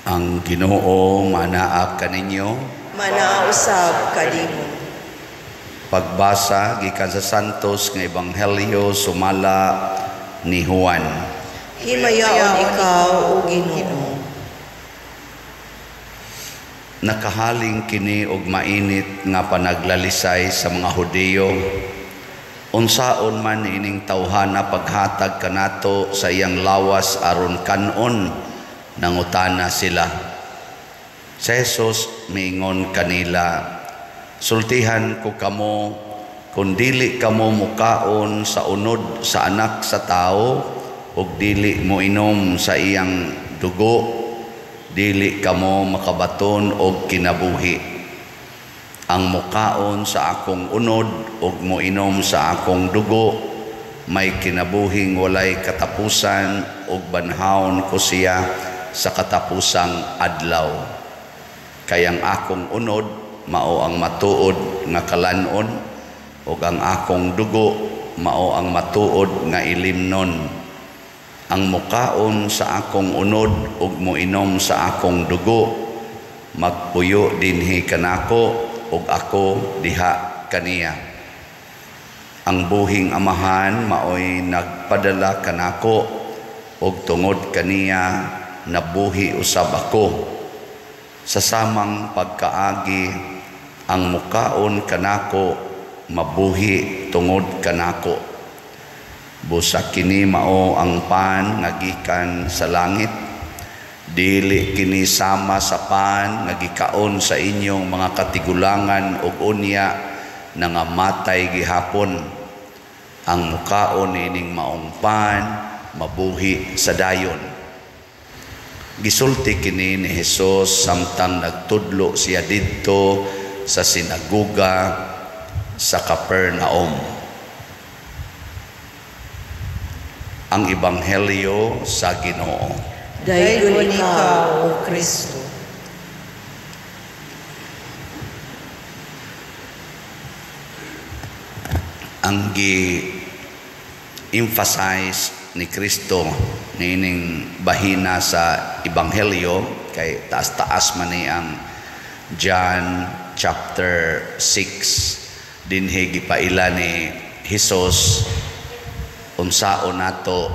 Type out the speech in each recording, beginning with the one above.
Ang Ginoo manaa kaninyo. Manaa usab kanimo. Pagbasa gikan sa Santos nga Ebanghelyo sumala ni Juan. Himayaon ikaw, o Ginoo. Nakahaling kini og mainit nga panaglalisay sa mga Hudiyo. Unsaon man ining tawhana paghatag kanato sa iyang lawas aron kanon, nangutana sila. Si Jesus miingon kanila, "Sultihan ko kamo, kung dili kamo mukaon sa unod sa Anak sa Tao ug dili moinom sa iyang dugo, dili kamo makabaton og kinabuhi. Ang mukaon sa akong unod ug moinom sa akong dugo may kinabuhing walay katapusan, ug banhawon ko siya sa katapusang adlaw. Kay ang akong unod mao ang matuod nga kalanon, ug ang akong dugo mao ang matuod nga ilimnon. Ang mukaon sa akong unod ug moinom sa akong dugo magpuyo dinhi kanako ug ako diha kaniya. Ang buhing Amahan maoy nagpadala kanako, ug tungod kaniya nabuhi usab ako. Sa samang pagkaagi, ang mukaon kanako mabuhi tungod kanako. Busa kini mao ang pan nga gikan sa langit. Dili kini sama sa pan nga gikaon sa inyong mga katigulangan ug unya nangamatay gihapon. Ang mukaon ining maong pan mabuhi sa dayon." Gisulti kini ni Hesus samtang nagtudlo siya didto sa sinagoga sa Capernaum. Ang Ebanghelyo sa Ginoo. Daygon ikaw, O Kristo. Ang gi-emphasize ni Kristo niining bahina sa Ebanghelyo, kay taas-taas man ni ang John chapter 6, dinhi gipaila ni Hesus unsaon nato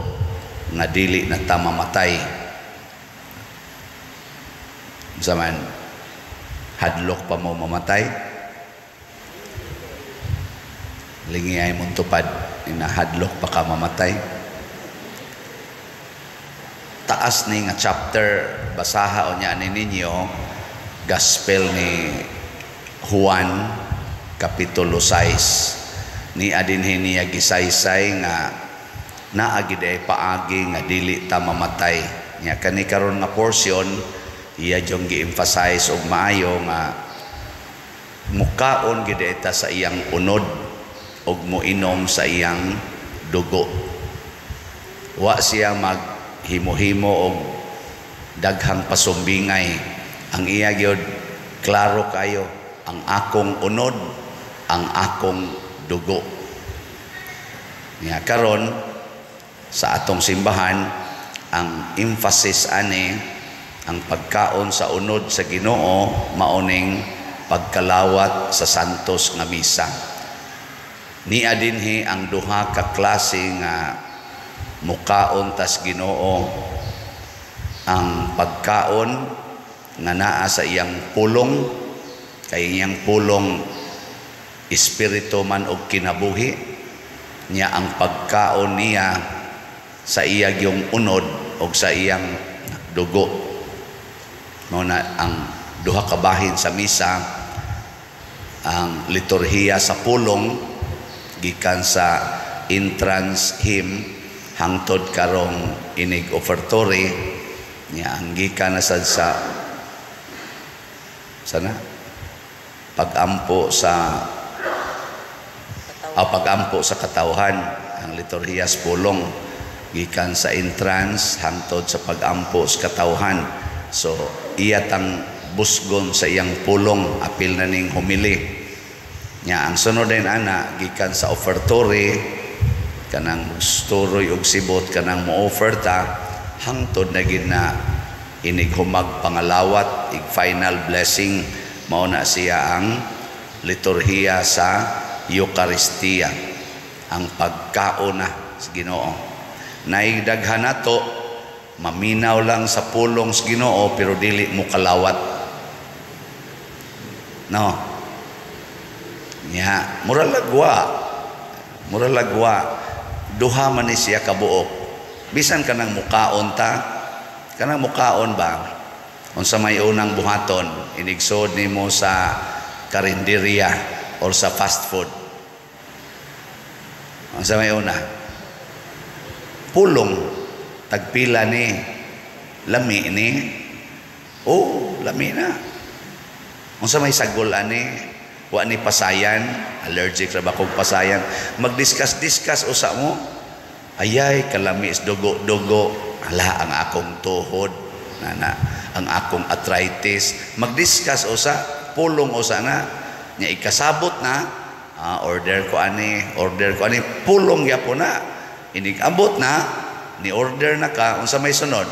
nga dili na ta mamatay. Unsa man, hadlok pa mo mamatay? Lingi ay mong tupad, inahadlok pa ka mamatay. Taas ni nga chapter, basaha o niya ni ninyo, Gospel ni Juan, Kapitulo 6. Ni adinhi niya gisaysay nga naa gid ay paagi nga dili ta mamatay. Nya kani karon nga portion, iya jung gi-emphasize og maayo nga mukaon gid ay ta sa iyang unod og moinom sa iyang dugo. Wa siya maghimo-himo og daghang pasumbingay. Ang iya gyud klaro kayo, ang akong unod, ang akong dugo. Nya karon sa atong simbahan, ang emphasis ani ang pagkaon sa unod sa Ginoo maoning pagkalawat sa Santos nga Misa. Nia dinhi ang duha ka klase nga mukaon tas Ginoo, ang pagkaon nga naa sa iyang pulong, kay iyang pulong espiritu man og kinabuhi niya, ang pagkaon niya sa iya yung unod og sa iyang dugo. Mao na ang duha ka bahin sa misa, ang liturhiya sa pulong gikan sa entrance hymn hangtod karong inig offertory niya, ang gikan na sad sa sana pagampo sa pagampo sa katawhan, ang liturhiya sa pulong gikan sa entrance hangtod sa pagampo sa katawhan. So iya tang busgon sa iyang pulong, apil na ning humili nya. Ang sunod din ana gikan sa offertory, kanang turoy og sibot, kanang mo-offer ta hangtod na gid na Inig humag pangalawat, ig final blessing, mao na siya ang liturhiya sa Eucharistia, ang pagkaon na sa Ginoo. Naigdaghan nato maminaw lang sa pulong sa Ginoo pero dili mo kalawat. No. Nya, mura lagwa. Mura lagwa. Duha man ni siya kabuok. Bisan kanang mukaon ta, kanang mukaon ba? Unsa may unang buhaton, inigsod nimo sa karinderya or sa fast food. Unsa may una? Pulong, tagpila ni, lami ni. Oh, lami na. Unsa may sagol ani? Wa ni pasayan, allergic ra ba kog pasayan. Mag-discuss-discuss usa mo. Ayay, kalami is dugo-dugo. Ala ang akong tuhod, nana, ang akong arthritis. Mag-discuss usa, pulong usa na. Nya ikasabot na, order ko ani, pulong gyapon na. Inig-abot na, ni order na ka, unsa may sunod?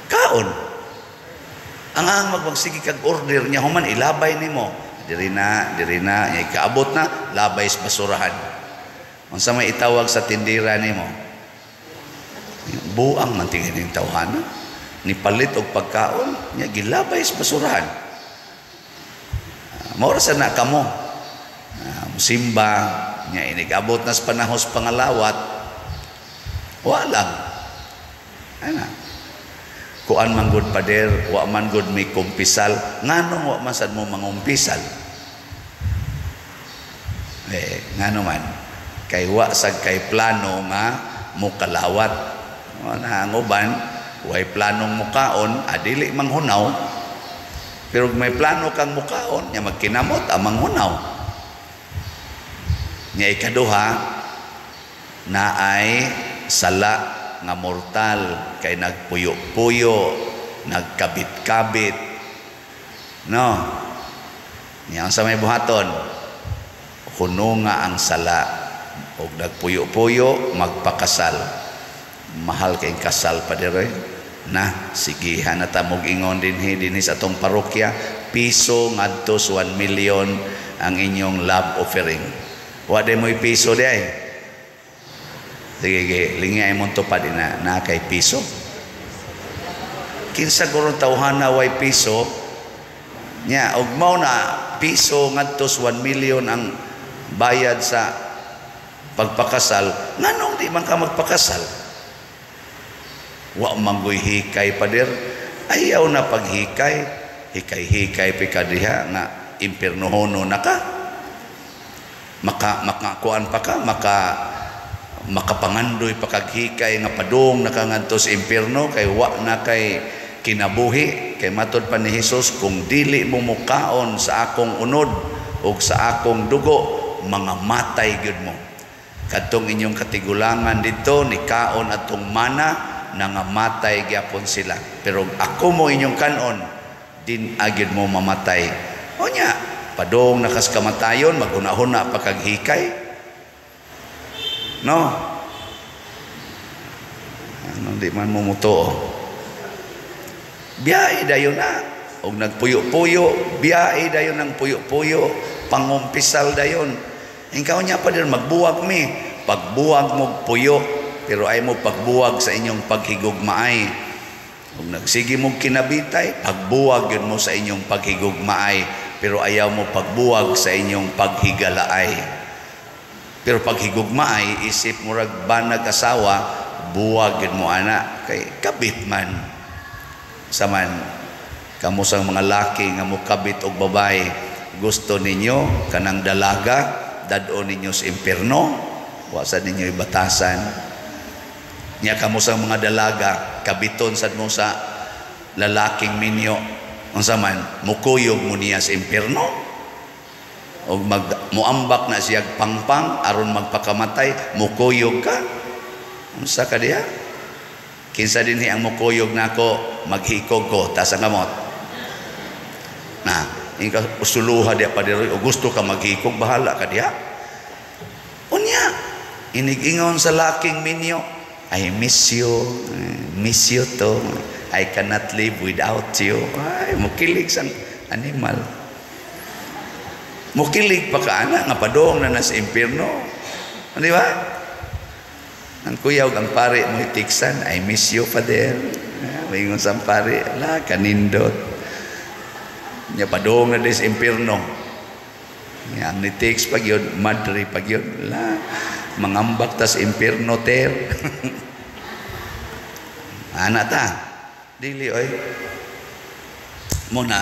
Kaon. Ang ang magmagsige kag order niya human ilabay nimo. Diri na, nya ikaabot na, labay sa basurahan. Unsa may itawag sa tindira nimo? Buang man tingin ning tawhana. Ni palit og pagkaon, nya gilabay sa basurahan. Mao ra sa na kamo. Musimba, nya inigabot na sa panahon sa pangalawat, wa lang. Ana. Kuan man gud pader, wa man gud may kumpisal, nganong wa man sad mo mangumpisal? Eh, ngano man? Kay wa sad kay plano nga mukalawat. Na ang uban, way planong mukaon, adili manghunaw. Pero may plano kang mukaon, nya magkinamot ang manghunaw. Nya ikaduha, na ay sala nga mortal kay nagpuyo-puyo, nagkabit-kabit. No. Nya sa may buhaton, kuno nga ang sala og nagpuyo-puyo, magpakasal. Mahal kay kasal pa dire. Na sigihan na ta mog ingon dinhi dinhi sa atong parokya, piso ngadto sa 1 million ang inyong love offering. Wa day mo'y piso di ay. Sige, sige, lingay mong tupad ina, na kay piso. Kinsa gurong tawhana way piso, nya og mao na piso ngadto sa 1 million ang bayad sa pagpakasal, nganong di man ka magpakasal? Wa manggoy hikay pader, ayaw na paghikay, hikay-hikay pa ka diha nga impiernohono na ka. Maka makakuan pa ka, makapangandoy pa kag hikay nga padung nakangadto sa impierno kay wa na kay kinabuhi. Kay matod pa ni Hesus, kung dili mo mukaon sa akong unod ug sa akong dugo, mga matay gyud mo. Kadtong inyong katigulangan didto nikaon atong mana, nangamatay gyapon sila. Pero ako mo inyong kanon, din agid mo mamatay. O nya, padong nakas kamatayon, maghuna-huna pa kag hikay. No? Ano, di man mo mutuo. Biyahe dayon na. Og nagpuyo-puyo, biyahe dayon ng puyo-puyo, pangumpisal dayon. Ikaw niya pa din, magbuwag mi. Pagbuwag mo puyo, pero ay mo pagbuwag sa inyong paghigugmaay. Kung nagsige mo kinabitay, pagbuwag yun mo sa inyong paghigugmaay, pero ayaw mo pagbuwag sa inyong paghigalaay. Pero paghigugmaay, isip mo rag banag asawa, buwag yun mo ana, kay kabit man. Saman, kamo sang mga laki nga mo kabit og babae, gusto ninyo kanang dalaga, dad-on ninyo sa impierno, wa sa ninyo ibatasan. Nya kamo sa mga dalaga, kabiton sad mo sa lalaking minyo. Unsa man, mukuyog mo niya sa impierno. Og muambak na siya pangpang aron magpakamatay, mukuyog ka. Unsa ka diha? Kinsa dinhi ang mukuyog nako, maghikog ko, taas ang kamot. Na, inka usuluha diha pa diri, o gusto ka maghikog, bahala ka diha. Unya, inigingon sa laking minyo, I miss you to. I cannot live without you. Ay, mukilig sang animal. Mukilig pa ka ana nga padong na sa impierno. Di ba? Ang kuyaw ang pare mo itiksan, "I miss you, Father." Maingon sa pare, la kanindot. Nya padong na sa impierno. Nya ang ni-text pag yun, madre pag yun, la mangambak tas impierno ter. Ana ta. Dili oy. Muna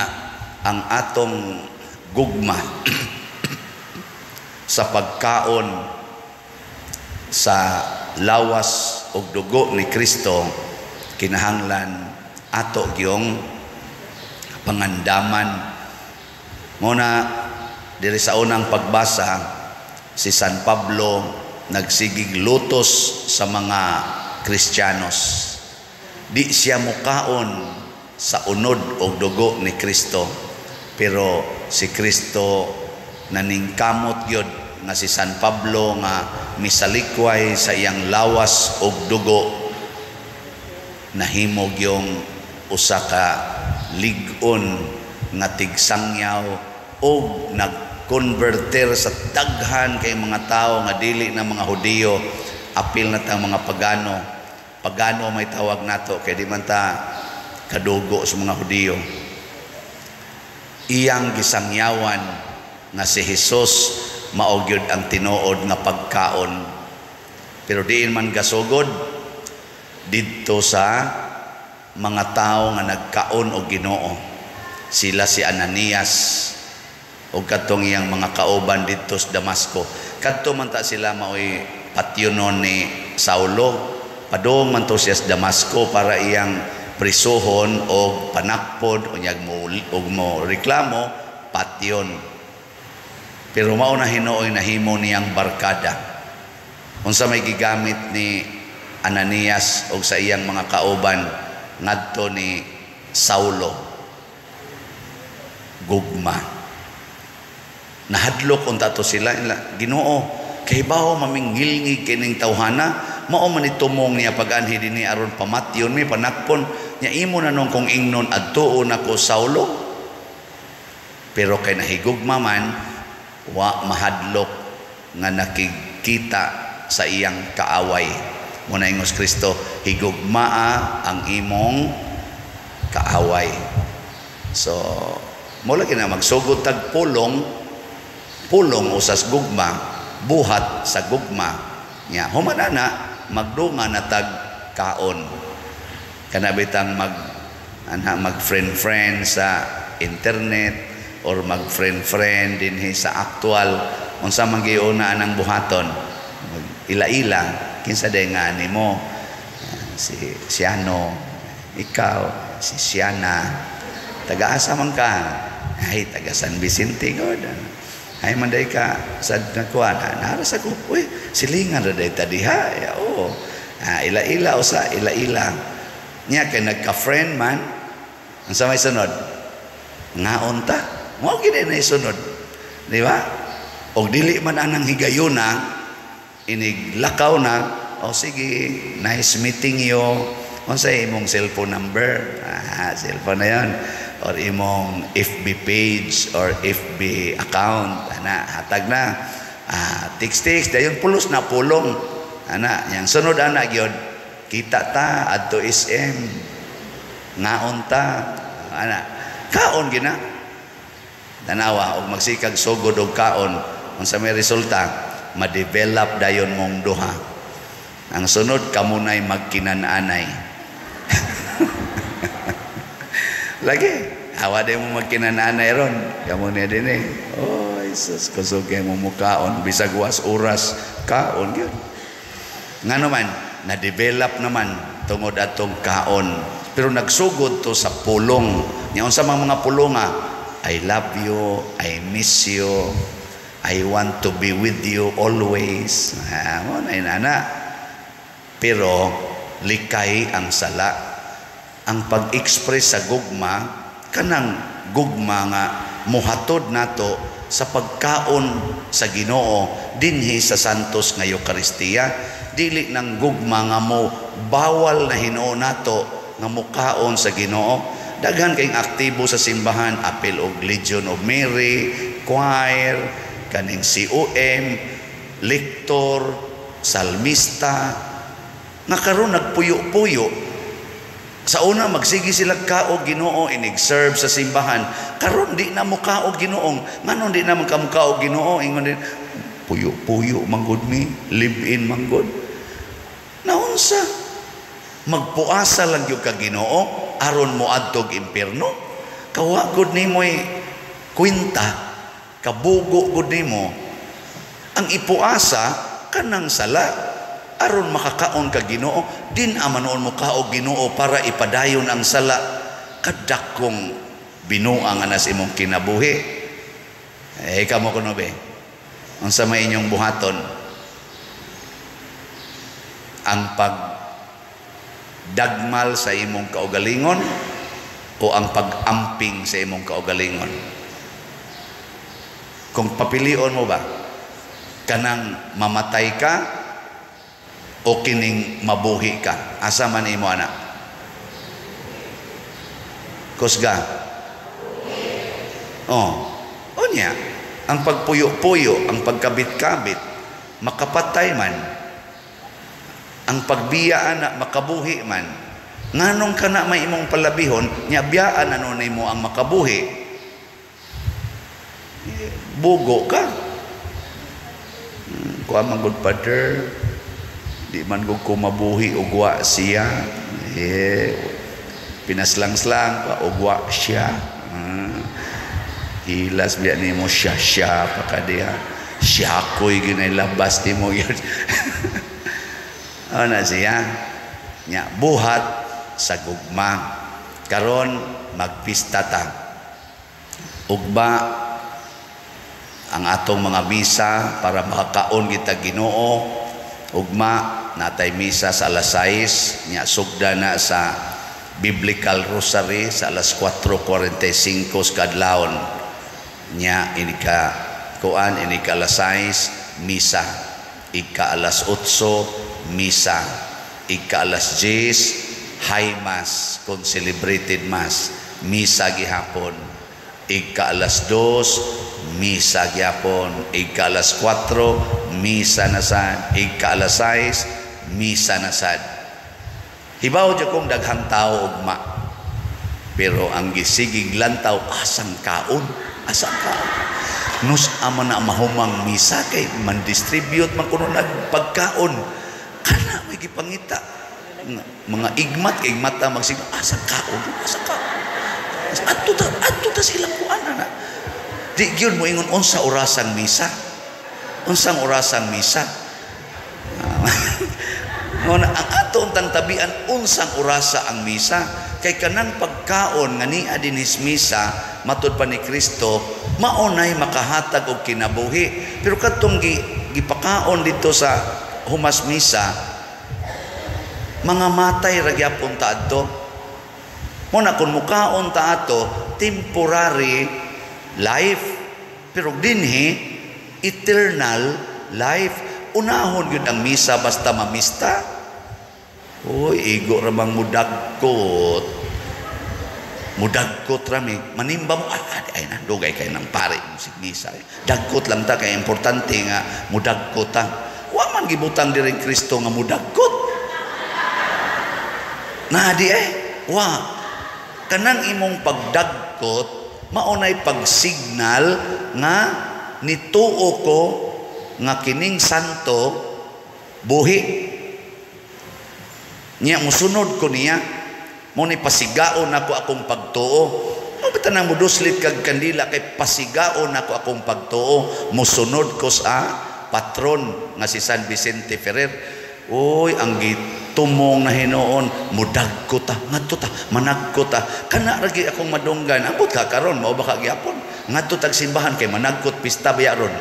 ang atong gugma sa pagkaon sa lawas ug dugo ni Kristo, kinahanglan ato gyung pangandaman. Muna diri sa unang pagbasa, si San Pablo nagsigig lutos sa mga Kristiyanos. Di siya mukaon sa unod og dugo ni Kristo, pero si Kristo naningkamot gyud nga si San Pablo nga misalikway sa iyang lawas og dugo nahimo gyung usa ka lig-on nga tigsangyaw og nagkonverter sa daghan kay mga tawo nga dili na mga Hudiyo, apil na tang mga pagano. Pagano may tawag nato kay di man ta kadugo sa mga Hudiyo. Iyang gisangyawan nga si Jesus mao gyud ang tinuod nga pagkaon. Pero diin man gasugod? Didto sa mga tao nga nagkaon og Ginoo. Sila si Ananias ug kadtong iyang mga kauban didto sa Damasco. Kadto man ta sila maoy patyonon ni Saulo. Padung man to siya sa Damasco para iyang prisuhon og panakpon, unyag mo og mo reklamo patyon. Pero mao na hinuoy nahimo niyang barkada. Unsa may gigamit ni Ananias og sa iyang mga kauban ngadto ni Saulo? Gugma. Nahadlok unta to sila. Ginoo, kay bawo mamingilngig kining tawhana, mao man itumong niya pag-anhi dinhi aron pamatyon mi, panakpon niya. Imo na nung kung ingnon adtuon ako Saulo. Pero kay nahigugma man, wa mahadlok nga nakikita sa iyang kaaway. Muna ingos Kristo, higugmaa ang imong kaaway. So mo lagi na magsugod tag pulong, pulong usas gugma, buhat sa gugma nya. Human ana magdunga na tag kaon. Kana bitang mag ana mag friend friend sa internet or mag friend friend dinhi sa actual, unsa man giuna anang buhaton? Mag ila-ila, kinsa day nga nimo? Si Siano, ikaw si Siana, taga-asa man ka? Ay, taga San Vicente god. Ay, manday ka sa nakuha na naras ako. Uy, silingan ra day ta diha. Ya, oo. Ila-ila usa, ila-ila niya kay nagka-friend man. Unsa may sunod? Ngaon ta. Mao gid na isunod, di ba? Og dili man anang higayuna, inig lakaw na, "O sige, nice meeting you. Unsa imong cellphone number?" Cellphone na yon or imong FB page or FB account ana, hatag na. Text text dayon, pulos na pulong ana. Yang sunod ana gyud, kita ta adto SM, ngaon ta ana. Kaon gina. Tanawa og magsikag sugod og kaon, unsa may resulta? Ma-develop dayon mong duha. Ang sunod, kamunay magkinananay. Lagi awa day mo magkinananay ron, kamo niya din eh. Oh Jesus, kusog kay mo mukaon bisag was oras, kaon gyud. Ngano man na-develop naman tungod atong kaon. Pero nagsugod to sa pulong. Nya unsa man mga pulonga? I love you, I miss you, I want to be with you always. Mo na inana. Pero likay ang sala. Ang pag-express sa gugma, kanang gugma nga muhatod nato sa pagkaon sa Ginoo dinhi sa Santos nga Eukaristiya, dili nang gugma nga mo bawal na hinuon nato. nga mukaon sa Ginoo. Daghan kayong aktibo sa simbahan, apil og Legion of Mary, choir, kaning COM, lector, salmista, nga karon nagpuyo-puyo. Sa una magsige sila kaog Ginoo, inig-serve sa simbahan. Karon di na mo kaog Ginoo. Nganong di na man ka kaog Ginoo? Ingon din, puyo-puyo manggod mi, live-in manggod. Naunsa? Magpuasa lang gyud ka Ginoo aron mo adtog impierno? Kawa gud nimoy kwenta, kabugo gud nimo. Ang ipuasa kanang sala aron makakaon ka Ginoo. Din ama noon mo kaog Ginoo para ipadayon ang sala. Kadakong binuang anas imong kinabuhi. Eh kamo kuno be, unsa may inyong buhaton? Ang pagdagmal sa imong kaugalingon o ang pag-amping sa imong kaugalingon? Kung papilion mo ba, kanang mamatay ka o kining mabuhi ka? Asa man imo ana? Kusga. Oh, unya, ang pagpuyo-puyo, ang pagkabit-kabit, makapatay man. Ang pagbiya ana, makabuhi man. Nganong kana may imong palabihon, nya biyaan ano nimo ang makabuhi? Bugo ka. Kuha man good father, di man gud ko mabuhi og wa siya. Eh, pinaslang-slang pa og wa siya. Hilas biya nimo siya siya pa ka diha. Siya ko'y ginay labas nimo yun. Ano na siya? Nya, buhat sa gugma. Karon magpista ta. Ugba ang atong mga misa para makakaon kita Ginoo. Ugma natay misa sa alas 6, nya sugda na sa Biblical Rosary sa alas 4:45 sa kadlawon. Nya inika kuan, inika alas 6 misa, ika alas 8 misa, ika alas 10 high mass, concelebrated mass, misa gihapon, ika alas 2 misa gihapon, ika alas 4 misa na sad, ika alas 6 misa na sad. Hibaw jud kong daghang tao ugma, pero ang gisigig lantaw, asang kaon, asang kaon. Nus ama na mahumang misa kay man-distribute man kuno nagpagkaon. Kana may gipangita. Mga igmat kay mata magsig, asang kaon, asang kaon. Adto ta silang kuan ana. Di gyud mo ingon unsa orasang misa. Unsang orasang misa? Ngona ang ato untang tabian unsang orasa ang misa, kay kanang pagkaon nga niya dinis misa matud pa ni Kristo maunay makahatag og kinabuhi. Pero kadtong gipakaon dito sa humas misa, mga matay ra gyapon ta adto. Mo na kun mukaon ta ato, temporary life, pero dinhi eternal life. Unahon gyud ang misa basta mamista. Uy, igo ra bang mudagkot. Mudagkot rami. Manimba mo, ay na, dugay kay ng pare musik misa. Dagkot lang ta kay importante nga mudagkot ta. Wa man gibutang diri Kristo nga mudagkot. Na di eh, wa. Kanang imong pagdagkot maunay pagsignal nga nituo ko nga kining santo buhi. Niya musunod ko niya, mo ni pasigaon nako akong pagtuo. Mo bitaw nang muduslit kag kandila kay pasigaon nako akong pagtuo, musunod ko sa patron nga si San Vicente Ferrer. Uy, ang gitumong na hinuon, mudagko ta, ngadto ta, managko ta. Kana ra gyud akong madunggan. Ambot ka karon, mao ba ka gyapon? Ngadto tag simbahan kay managkot pista baya ron.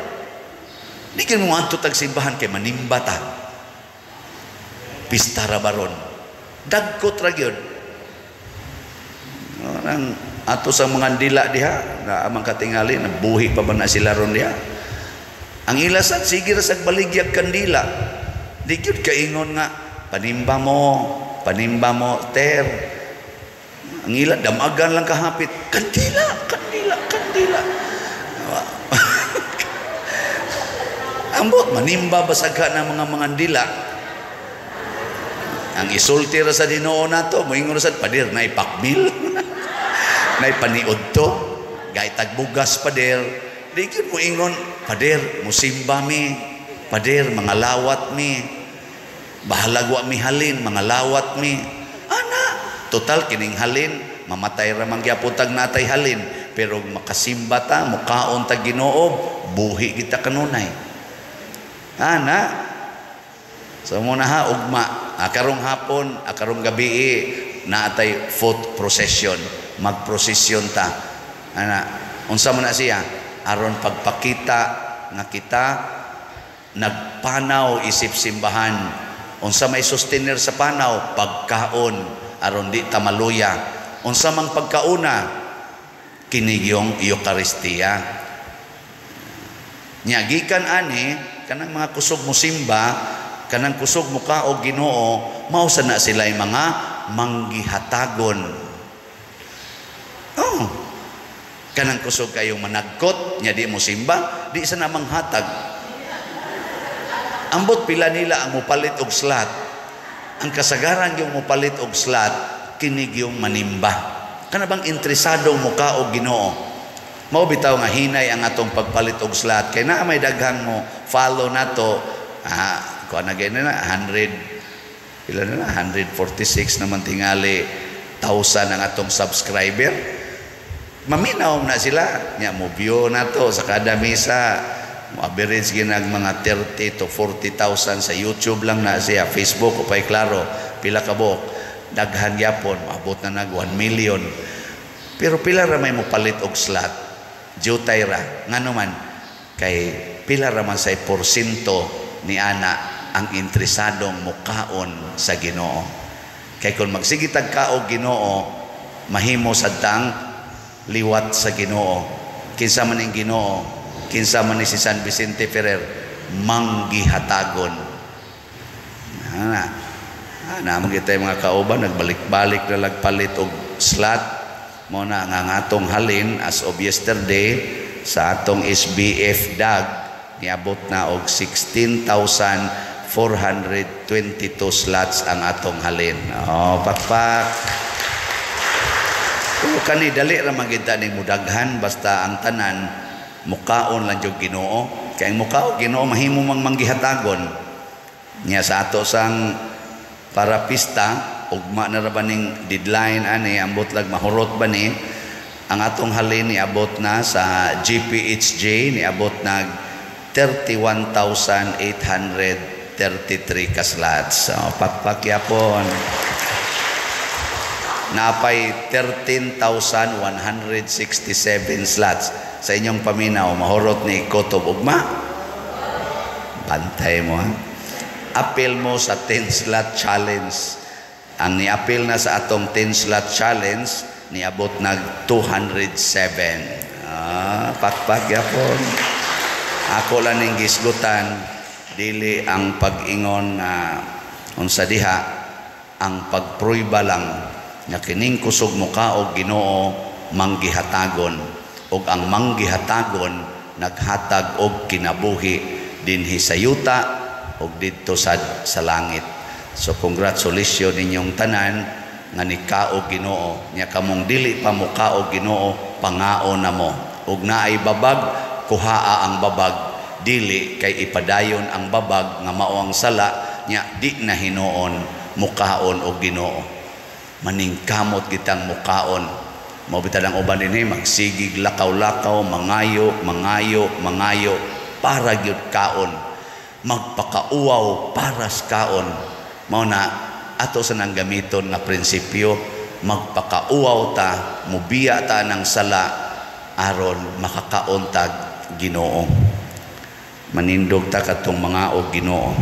Di gyud mo ngadto tag simbahan kay manimba ta. Pista ra baron. Dagkot ra gyud. Ang ato sa mga dila diha na amang katingali nabuhi pa ba na sila ron diha. Ang ilasan sige ra sag baligyag kandila. Di gyud kaingon nga panimba mo ter. Ang ila damagan lang kahapit, kandila, kandila, kandila. Ambot manimba basagha ng mga mangandila. Ang isulti ra sa Ginoo nato, moingon sa pader na ipakmil. Na ipaniod to, gay tagbugas pader. Di gyud moingon, pader musimba mi, pader mga lawat mi. Bahalag wa mi halin, mga lawat mi. Ana, total kining halin, mamatay ra man gyapon tag natay halin, pero makasimba ta, mukaon ta Ginoo, buhi kita kanunay. Ana. So muna ha, ugma, karong hapon, karong gabi naatay foot procession, magprosesyon ta. Ana, unsa man na siya? Aron pagpakita nga kita nagpanaw isip simbahan. Unsa may sustainer sa panaw? Pagkaon, aron di ta maluya. Unsa mang pagkauna? Kini yung Eucharistia. Nya gikan ani kanang mga kusog mo simba, kanang kusog mo kaog Ginoo, mao sa na sila'y mga manggihatagon. Oh. Kanang kusog kayong managkot, nya di mo simba, di sa na manghatag. Ambot pila nila ang mupalit og slat. Ang kasagaran yung mupalit og slat, kinig yung manimba. Kana bang interesadong muka og Ginoo? Mao bitaw nga hinay ang atong pagpalit og slat kay naa may daghang mo follow nato. Kuan na gani na 100 pila na 146 naman tingali thousand ang atong subscriber. Maminaw na sila nya mo view nato sa kada misa. Mo average ginag mga 30 to 40,000 sa YouTube lang na siya. Facebook upay klaro pila ka buok, daghan gyapon maabot na nag 1 million. Pero pila ra may mopalit og slot? Jutay ra. Ngano man kay pila ra man say porsyento ni ana ang interesadong mukaon sa Ginoo. Kay kun magsige tag kaog Ginoo, mahimo sad tang liwat sa Ginoo. Kinsa man ning Ginoo, kinsa man ni si San Vicente Ferrer, manggihatagon. Ana, naman kita mga kauban nagbalik-balik na lagpalit og slot. Mo na nga atong halin as of yesterday sa atong SBF DAG niabot na og 16,422 slots ang atong halin. Oh, pakpak. Pero kani dali ra man gid ni mudaghan basta ang tanan mukaon lang jud Ginoo. Kay ang mukaon Ginoo mahimo mang manggihatagon. Nya sa ato sang parapista ugma na ra ba ning deadline ani, ambot lag mahurot ba ni ang atong halin niabot na sa GPHJ niabot nag 31,833 ka slots. So, pakpak yapon. Napay 13,167 slots sa inyong paminaw. Mahurot ni Kotob ugma. Bantay mo ha. Appeal mo sa 10 slot challenge. Ang niapil na sa atong 10 slot challenge niabot nag 207. Pakpak yapon. Ako lang ning gisgutan dili ang pag-ingon na unsa diha, ang pagpruiba lang nga kining kusog muka og Ginoo manggihatagon, ug ang manggihatagon naghatag og kinabuhi dinhi sa yuta ug didto sad sa langit. So congratulations ninyong tanan nga nikaog Ginoo. Nya kamong dili pa mukaog Ginoo, pangaon na mo. Ug naay babag, kuhaa ang babag, dili kay ipadayon ang babag nga mao ang sala nya di na hinuon mukaon og Ginoo. Maningkamot kitang mukaon. Mao bitan ang uban dinhi magsigig lakaw-lakaw, mangayo, mangayo, mangayo para gyud kaon. Magpakauwaw para sa kaon. Mao na ato sa nang gamiton nga prinsipyo, magpakauwaw ta, mubiya ta ng sala aron makakaon tag Ginoo. Manindog ta katong mga og Ginoo.